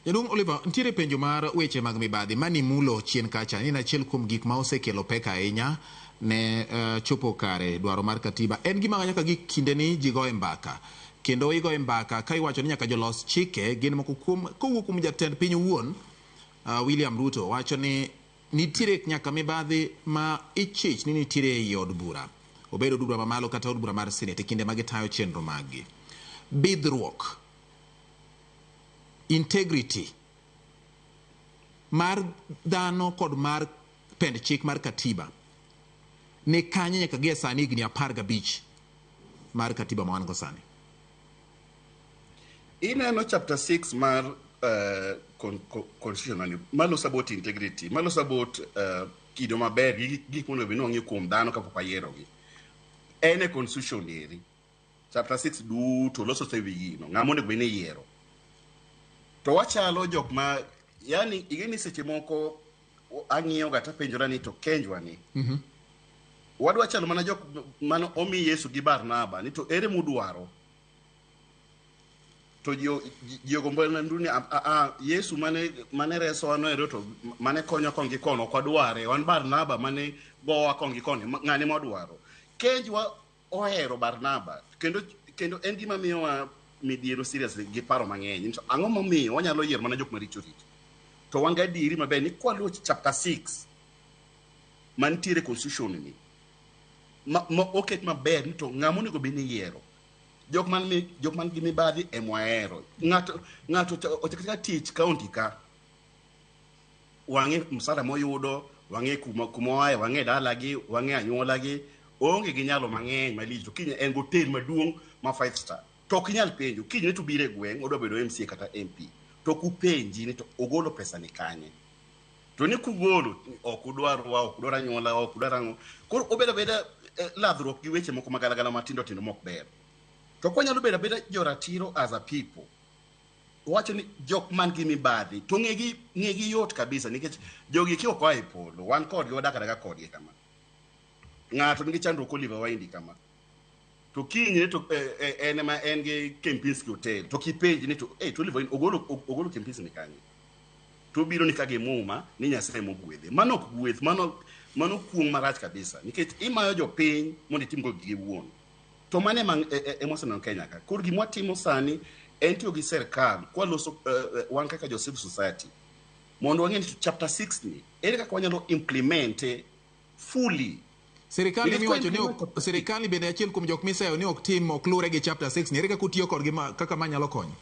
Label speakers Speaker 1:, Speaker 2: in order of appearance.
Speaker 1: Jaduong' Oliver, nitiere penjo mar weche mag mibadhi mani mulo chien kacha ni en achiel kuom gik ma osekelo pek ahinya ne chopo kare dwaro mar katiba. En gima nyaka gi kindeni ji goye mbaka. Kendo igoye mbaka ka iwacho ni nyaka jolos chike gin moko kuom kowuok kuom jatend piny owuon William Ruto wacho ni nitiere nyaka mibadhi ma ichich ni nitiere ei od bura. Obed od bura mamalo kata od bura mar senate e kinde ma gitayo chenro maggi. Bidhruok, integrity mar dhano kod mar pend chik mar katiba ni kanye nyaka gie sani higni 15 mar katiba ma wan go sani?
Speaker 2: Ineno chapter 6 mar constitution ni maloso about integrity, maloso about kido maber gi gik monego bed ni wang'iyo kuom dhano kapok wayierogi. En e constitution eri. Chapter 6 duto loso e wi gino, ng'ama onego bed ni iyiero. To wachalo jok ma, yani ing'e ni seche moko ang'iyo ga tapenjora ni to Kenjwa ni. Wadwa chalo mana jok mane omi Yesu gi Barnaba ni to ere mudwaro? To ji ogombo ni a Yesu mane resowa no ero to mane konyo kon gi kono ok wadware, wan Barnaba mane gowa kon gi koni, ng'ane mwadwaro. Kenjwa ohero Barnaba kendo en gima miyowa midhiero seriously gi paro mang'eny. To ang'o momiyo wanyalo yiero mana jok maricho richo? To wan gadieri maber ni kwaluwo chapter 6 mantiere constitution ni ma oket maber ni to ng'ama onego bed ni iyiero. Jok man gi mibadhi ema wahero. Ng'ato ochako tich county ka, wang'e msara moyudo, wang'e kuma oaye, wang'e dalagi, wang'e anyuolagi, oonge gi nyalo mang'eny malich to kiny en gotel maduong' ma 5 star. To ok inyal penjo, kinyne to obiro e gweng' odwa bedo MCA kata MP. To ok upenji ni to ogolo pesa ni kanye. To ni kugolo, ok udwar wa, ok udwar anyuola, ok udwar ang'o. Koro obedo abeda ladhruok gi weche moko magalagala matindo tindo mok ber. To kwanyalo bedo abeda joratiro as a people, wacho ni jok man gi mibadhi to ng'egi yot kabisa nikech jogi ki ok oa e polo, wan kodgi wadak adaka kodgi kama. Ng'ato nigi chandruok Oliver Waindi kama. To kinyne to en ema en gi Kempinski Hotel. To kipenji ni to to Oliver Waindi ogolo Kempinski ni kanye? To obiro ni ka gi muma ni Nyasaye mogwedhe. Mano ok gweth, mano kuong' marach kabisa nikech imayo jopiny mondo itimgo gigi wuon. To mano ema ema waseneno Kenya ka. Koro gima watimo sani en tiyo gi sirkal kwaloso wan kaka jo civil society mondo wang'e ni chapter 6 ni ere kaka wanyalo implement fully.
Speaker 1: Sirkal miwacho ni sirkal bende achiel kuom jok miseyo ni ok tim ok luwre gi chapter 6 ni ere kaka utiyo kodgi kaka ma nyalo konyo?